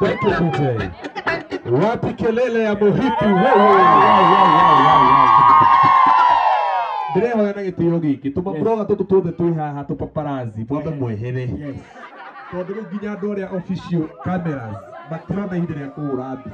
Thank you DJ. Wapi kelele ya Muhiki wewe? Ndĩrehoya na gĩtĩo gĩkĩ tũmabroga tũtũ tuothe twĩ haha tũpaparazzi mwambe mwehere. Yes. Tondũ rĩu nginya andũ arĩa official cameras matirona ihinda rĩa kũhũra mbica.